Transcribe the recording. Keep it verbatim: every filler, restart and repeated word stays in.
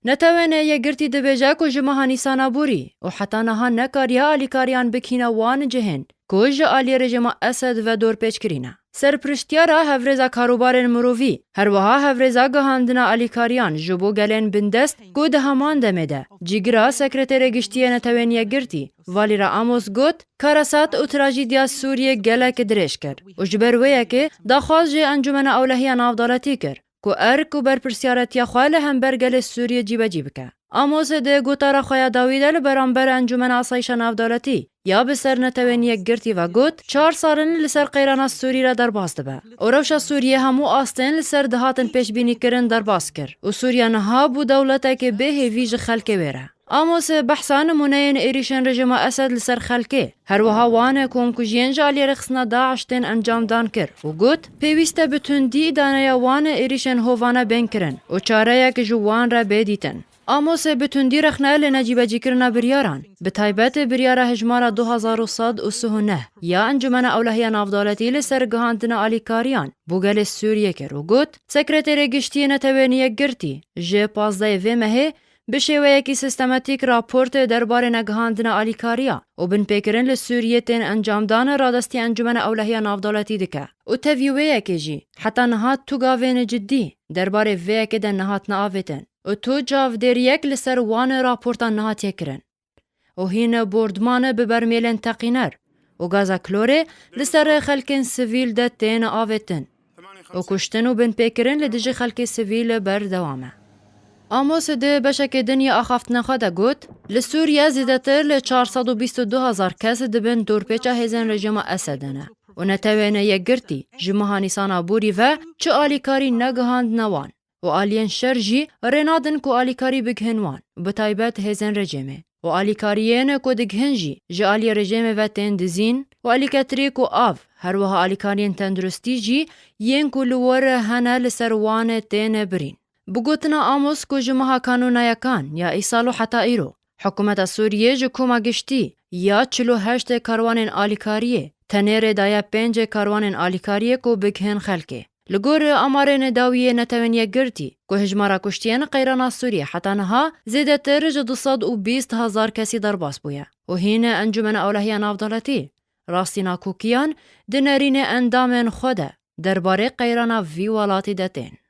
Netewên Yekgirtî dibêje ku ji meha Nîsana borî û heta niha nekariye alîkariyan bikîne wan cihên ku ji aliyê rejîma Esed ve dorpêç kirîne. Serpiriştiyara Hevrêza Karûbarên Mirovî, her wiha Hevrêza Gihandina Alîkariyan ji bo Gelên Bindest ku di heman demê de cîgira Sekreterê Giştî yê Netewên Yekgirtî, Valîra Amos got, Karasat û trajîdiya Sûriyê gelek dirêj kir û ji ber wê yekê daxwaz ji Encûmena Ewlehiya Navdewletî kir ku erk û berpirsiyaretiya xwe li hember gelê Sûriyê cîbecî bike. Amos di gotara xwe ya dawî de li beramber Encûmena Asayîşa Navdewletî ya bi ser Netewên Yekgirtî ve got, çar sal in li ser qeyrana Sûrî re derbas dibe û rewşa Sûriyê hemû astên li ser dihatin pêşbînîkirin derbas kir û Sûriya niha bû dewletekê bê hêvî ji xelkê wê re. Amos behsa nimûneyên êrîşên rejîma Esed li ser xelkê, her wiha wan komkujiyên ji aliyê rêxistina DAIŞ tên encamdan kir û got, pêwîst e bi tundî îdaneya wan êrîşên hovane bên kirin û çareyek ji wan re bê dîtin. Amos bi tundî rexne li necîbecîkirina biryaran, bi taybet biryara hejmara du hezar û sed û sih û neh ya Encûmena Ewlehiya Navdewletî li ser gihandina alîkariyan bo gelê Sûriyê kir û got, Sekreterê Giştî Netewên Yekgirtî ji pazdehê vê mehê bi şêweyekî sistematîk raport derbarê negihandina alîkariya û binpêkirin li Sûriyê tên encamdan radestî Encûmena Ewlehiya Navdewletî dike û tevî wê yekê jî heta niha tu gavên cidî derbarê vê yekê de nehatine avêtin û tu çavdêriyek li ser wan raportan nehatiye kirin û hîn bordman bi bermêlên teqîner û gaza klorê li ser xelkên sivîl de tên avêtin û kuştin û binpêkirin li dijî xelkê sivîl berdewam e. Amos di beşekê din ya axaftina xwe de got, Li Sûriye zêdetir li çar sed û bîst û du hezar kes di bin dorpêça hêzên rejîma Esed de ne û Netewên Yekgirtî ji meha Nîsana borî ve çi alîkarî negihandine wan û aliyên şer jî rê nadin ku alîkarî bigihin wan, bi taybet hêzên rejîmê. Û alîkariyên ku digihin jî ji aliyê rejîmê ve tên dizîn û alîketirî ku av, her wiha alîkariyên tenduristî jî yên ku li wir hene li ser wan tên birîn. Bi gotina Amos ku ji meha Kanûna Yekan ya îsal û heta îro, hikûmeta Sûriyê ji koma giştî ya çil û heşt karwanên alîkariyê tenê rê daye pênc karwanên alîkariyê ku bigihin xelkê. Li gor amarên dawî yê Netewên Yekgirtî, ku hejmara kuştiyên qeyrana Sûriyê heta niha zêdetir ji du sed û bîst hezar kesî derbas bûye û hîn Encûmena Ewlehiya Navdewletî rastî nakokiyan di nerînê endamên xwe de derbarê qeyrana vî welatî de tên.